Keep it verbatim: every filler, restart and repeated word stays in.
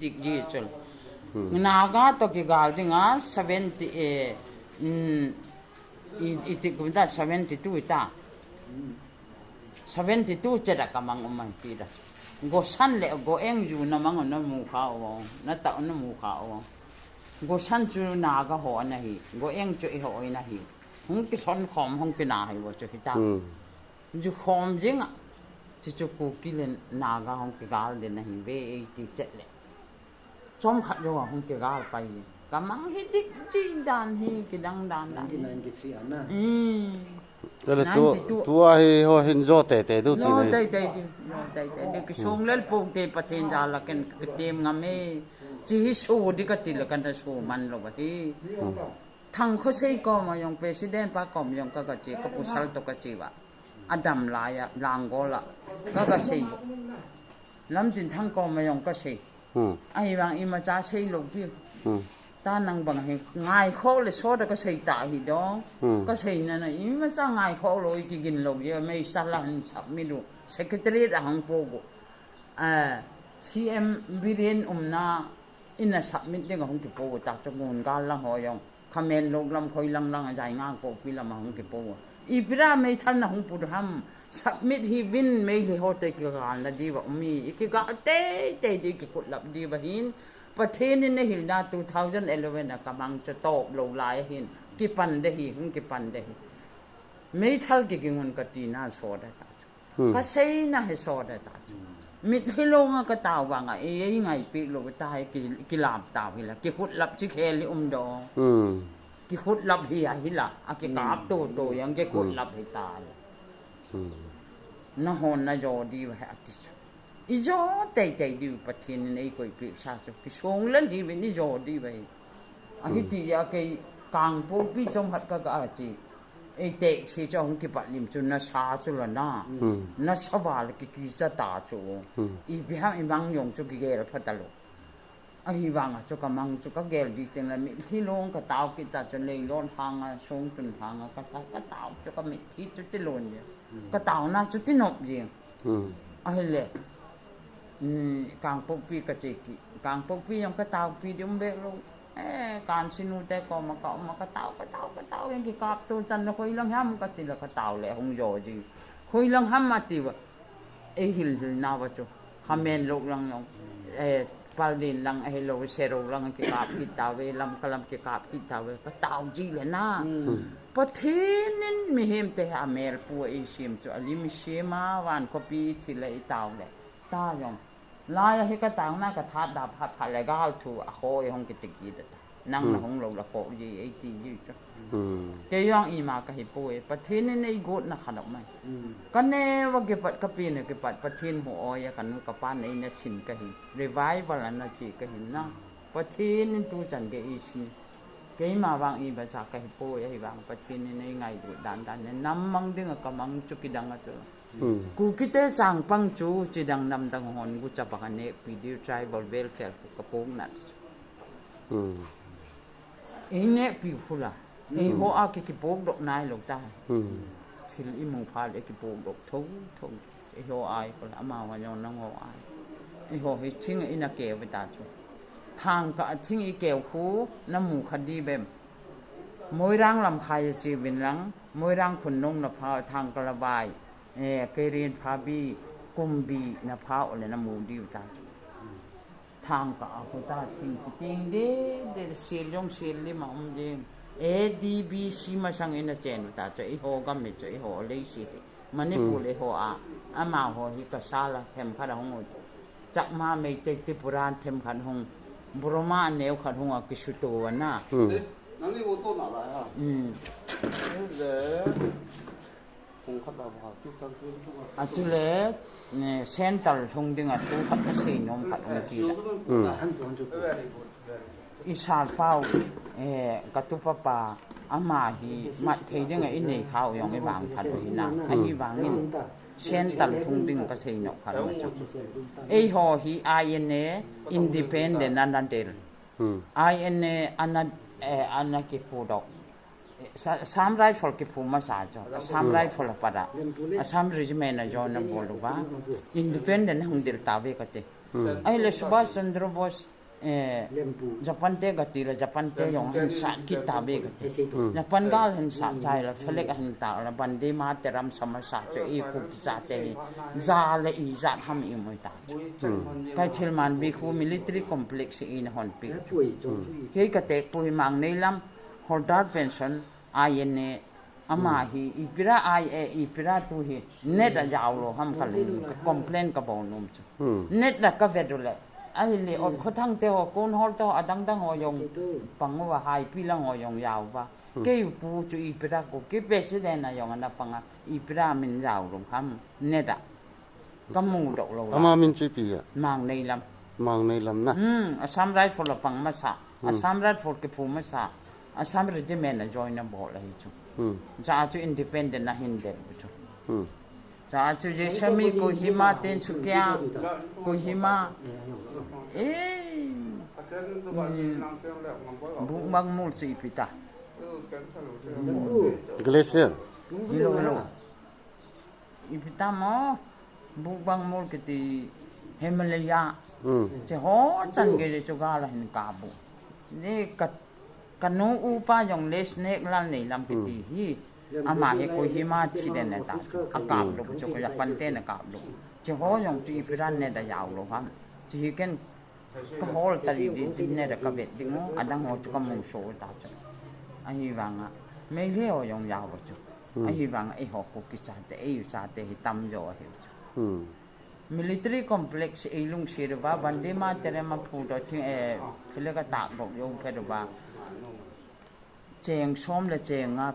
Dik ji chun. Hmm. Naga to kigal dinga seventy, eh, mm, i, i tik kum ta seventy-two ta. Seventy-two cheda kamang um man pi da. Gosan le Goeng ju na mang na mu kha o, na ta na mu kha o. Gosan chu Naga ho na hi, Goeng chu i ho na hi. Hung kison khom, hung kina hi bo chu hi ta. Hmm. Ju khom jing a. Chu chu Kuki le Naga hung kigal den na hi ve ei ti chet le. Chomkhat jou a hung kigal pai. Kamang hi dik ji dan hi kidang dan dan. Nineteen ninety-three a na. Hmm. Tale tu, ninety-two. Tua hi ho hin jo te te du ti nei. Tei tei di. Jo tei tei di. Ki song lel po te Pathen ja la ken kitem ngam e. Chi hi so di ka ti le kan da so man lo ba hi. Hmm. Thang Khosei koma jong president pa koma jong ka ka chi, ka pu sal to ka chi ba. Adam lai a, Langol a. Ka ka sei. Lamtinthang koma jong ka sei. Hmm. Ahivang imacha sei lou pi. Hmm. Ta nang bang hi ngai kho le so da ka sei ta hi dong. Hmm. Ka sei na na imacha ngai kho lou i kigin lou ye mei sa la han sap mi du. Secretary da hang po go. Ah, C M Biren umna ina submit ding a hung kipo ta chu ngun gal lang ho jong. Khamen lok lam khoi lang lang a jai ngang ko pi lam a hung kipo. I pira mei than na hung pu ham. Submit hi vin mei le ho te kigal na di ba umi. I kigal te te di ki khut lap di ba hin. Pathen in na hil na two thousand eleven a kamang cha top lo lai hin. Kipan de hi, hung kipan de hi. Mei thal ki kingun ka ti na so da ta. Hmm. Ka sei na he so da ta. Mitlhi longa ka tao vanga, e, e ngai pi lo ta he ki, ki lam tao hi la. Ki khut lap chi khel li um do. Hmm. Ki khut lap hi a hi la. A ki kap to to yang ki khut lap hi ta la. Hmm. Na hon na jo di va he ati chu. I jo tei tei di Pathen in ei koi pi sa chu. Ki song le li ve ni jo di va he. A hi ti a kei Kangpokpi chom hat ka ka a chi. Ei te si chu hung kipat lim chu na sa chu la na. Hmm. Na sa va le ki ki cha ta chu. Hmm. I bi hang i mang yong chu ki gel pha ta lo. Ahivang a chu ka mang chu ka gel di teng la mitlhi long ka tao ki ta chu lei lon hang a song tun hang a ka ta ka tao chu ka mitlhi chu ti lon ye. Hmm. Ka tao na chu ti nop ye. Hmm. Ahile. Hmm, Kangpokpi ka che ki. Kangpokpi yong ka tao pi di um bek lo. Eh, kan sinu te koma ka um a ka tao, ka tao, ka tao, yang ki kap tu chan na khoi lang ham ka ti la ka tao le hung jo ji. Khoi lang ham a ti va. Ei hil hil na va chu. Khamen lok lang yong. Eh, pal din lang, eh, lo se ro lang ki kap ki tao ve, lam ka lam ki kap ki tao ve. Ka tao ji le na. Hmm. Pathen in mihem te ha mel pu ei sim chu, a lim sim a, van khopi thi le i tao le. Ta yong. Lai a hi ka tang na ka that da phat phat le gal thu a kho e hong ki ti ki da ta. Nang na hong lo la ko ye ei ti ye ta. Hmm. Kei yong i ma ka hi po e. Pathen in ei got na kha lo mai. Hmm. Ka ne wa ki pat ka pi ne ki pat Pathen mu o ya ka nu ka pa nei na sin ka hi. Revival a na chi ka hi na. Pathen in tu chan ge i sin. Keima vang i ba cha ka hi po e hi vang Pathen in ei ngai got dan dan ne. Nam mang ding a ka mang chu ki dang a chu. Hmm. Kukite changpang chu chidang namdang hon gucha bang a nekpi diu tribal welfare khu ka pung nat. Hmm. Ei nekpi khu la. Ei ho a ki kipok dok nai lo ta. Hmm. Thil i mu pha le kipok dok tho tho. Ei ho ai khu la ama wa yon nang ho ai. Ei ho hi thing i na ke ve ta chu. Thang ka thing i ke khu na mu kha di bem. Moirang lam khai chi vin lang. Moirang khun nong na pha thang ka la vai. Eh, kei rin pha bi, kum bi na pha o le na mu diu ta chu. Thang ka a khu ta thing ki ting de, de sil jong sil li ma um de. A D B C ma sang in a chen ta chu, i ho gam me chu, i ho le si hi. Manipur le ho a, ama ho hi ka sa la, them kha da hong u. Chakma Meitei Tripura them khat hung, Burma neu khat hung a ki su to wa na. Hmm. Eh, nang ni wo to na la ya. Hmm. Eh, le. Hung khat a ba, chu kan tu tu. A chu le, ne, central hung ding a tu khat ka sei nom khat hung ki la. Hmm. I sal pau, eh, ka tu papa, ama hi, mat thei ding a i nei khau yong i vang khat hi na. A hi vang in, central hung ding ka sei nom khat ma chu. Ei ho hi I N A independent a na del. Hmm. I N A ana, eh, ana ki pu dok. Sa-, Assam Rifle ki pu ma sa cho. Assam Rifle a pada. Assam Regiment a jo na bol ba. Independent hung dil ta ve ka te. Ahile Subhash Chandra Bose, eh, Japan te kati le, Japan te jong hin sat kit tave kati. Japan gal hin sat chai le, flag ahin tah le, Vande Mataram sama sa chu, i Kuki chate hi ja le ijat ham i mu ta chu. Kathilman Bikhu military complex in hon pi chu. Kei kate pu hi Mangneilam, Haldar Pension, I N A, ama hi, ipi ra I A, ipi ra tu hi, net a jao lou ham ka lung, ka complain ka bol nom chu. Net a ka vet u le. Ahile, ot khothang te ho, kon hol te ho, adang dang ho jong, pang uva, Haipi lang ho jong jao uva. Kei u pu chu ipi ra ko, kei president a jong ana pang a, ipi ra min jao lou ham, net a. Ka mu doh lou la. Ama min chu ipi a? Mangneilam. Mangneilam na. Hmm, Assam Rifle a pang masa. Assam Rifle kiphu masa. Assam Regiment a join a bol ahi chu. Cha chu independent a hin del chu. Cha chu Jessami, Kohima, Tinsukia, Kohima. Eh. Bukbang Mol chu ipi ta. Glacier. Hilo, hilo. Ipi ta mo, Bukbang Mol kiti Himalaya. Che ho chan gei chu gal a hin kap u. Ni ka, ka nu upa jong le Snake Lal Neilam kiti hi. Ama hi Kohima thi den na ta. A kap lou chu ko Japan te na kap lou. Che ho jong chu ipi ra net a jao lou ham. Che hi ken Ka hol ta di di chin ne da ka vet ding u, adang ho chu ka mu so ta chu. Ahivanga, Meitei ho jong jao chu. Ahivanga eiho Kuki chate, eiho chate hi tamjo ahi chu. Military complex ei lungset uva, Vande Mataram a phu doh thing, eh, flag a tah doh jong phet uva. Cheng som le cheng nga